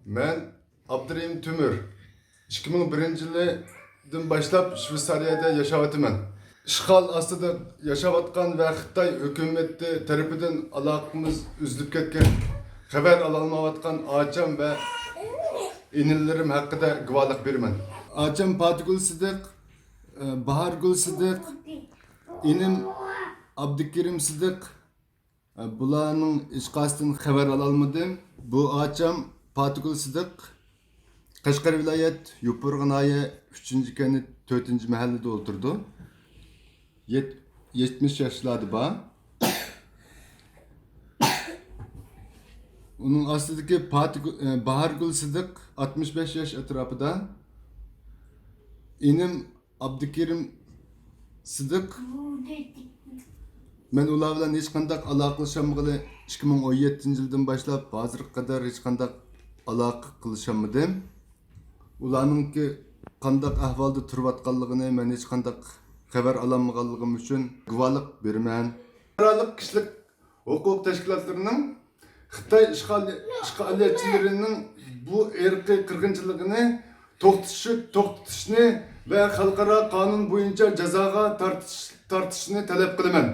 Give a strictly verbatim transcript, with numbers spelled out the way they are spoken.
مەن ئابدۇرېھىم تۆمۈر. ئىككى مىڭ بىرىنچى يىلىدىن باشلاپ شۋېتسارىيەدە ياشاۋاتىمەن. ئىشغال ئاستىدا ياشاۋاتقان ۋە خىتاي ھۆكۈمىتى تەرىپىدىن ئالاقىمىز ئۈزۈلۈپ كەتكەن، خەۋەر ئالالمايۋاتقان ئاچام ۋە ئىنىلىرىم ھەققىدە گۇۋاھلىق بېرىمەن. ئاچام پاتىگۈل سىدىق، باھارگۈل سىدىق، ئىنىم ئابدۇكېرىم سىدىق. بۇلارنىڭ ھېچقايسىدىن خەۋەر ئالالمىدىم. بۇ ئاچام پاتىگۈل سىدىق، قەشقەر ۋىلايەت يوپۇرغا ناھىيە ئۈچىنچى كەنت تۆتىنچى مەھەللىدە ئولتۇرىدۇ. يەت-، يەتمىش ياشلاردا بار. ئۇنىڭ ئاستىدىكى پاتىگۈ-، ئە، باھارگۈل سىدىق، ئاتمىش بەش ياش ئەتراپىدا. ئىنىم ئابدۇكېرىم سىدىق. مەن ئۇلار بىلەن ھېچقانداق ئالاقىلىشالمىغىلى ئىككى مىڭ ئون يەتتىنچى يىلدىن باشلاپ ھازىرغا قەدەر ھېچقانداق ئالاقە قىلىشالمىدىم. ئۇلارنىڭكى قانداق ئەھۋالدا تۇرۇۋاتقانلىقىنى مەن ھېچقانداق خەۋەر ئالالمىغانلىقىم ئۈچۈن گۇۋاھلىق بېرىمەن. خەلقئارالىق كىشىلىك ھوقۇق تەشكىلاتلىرىنىڭ خىتاي ئىشغال-، ئىشغالىيەتچىلىرىنىڭ بۇ ئىرقىي قىرغىنچىلىقىنى توختىتىشى-، توختىتىشنى ۋە خەلقئارا قانۇن بويىچە جازاغا تارتىش-، تارتىشنى تەلەپ قىلىمەن.